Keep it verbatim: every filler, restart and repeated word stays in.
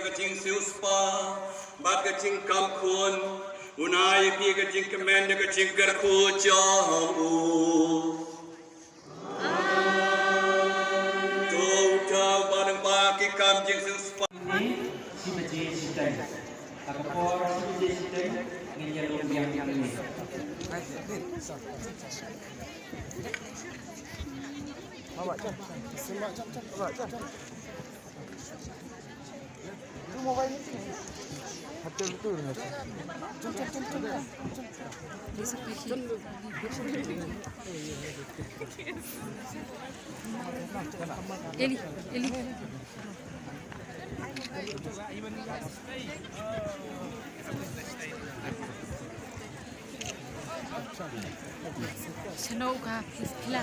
Ka jingsiewspah bad ka jingkam khun, un ai ïa phi ka jingkmen da ka jingkyrkhu jong u. To uta uba nang ba ki kam jingsiewspah. Shi baje shiteng. Ha ka por shi baje shiteng ngin ïa lum biang ïa ngi. Eli, Eli. Sano ka pila.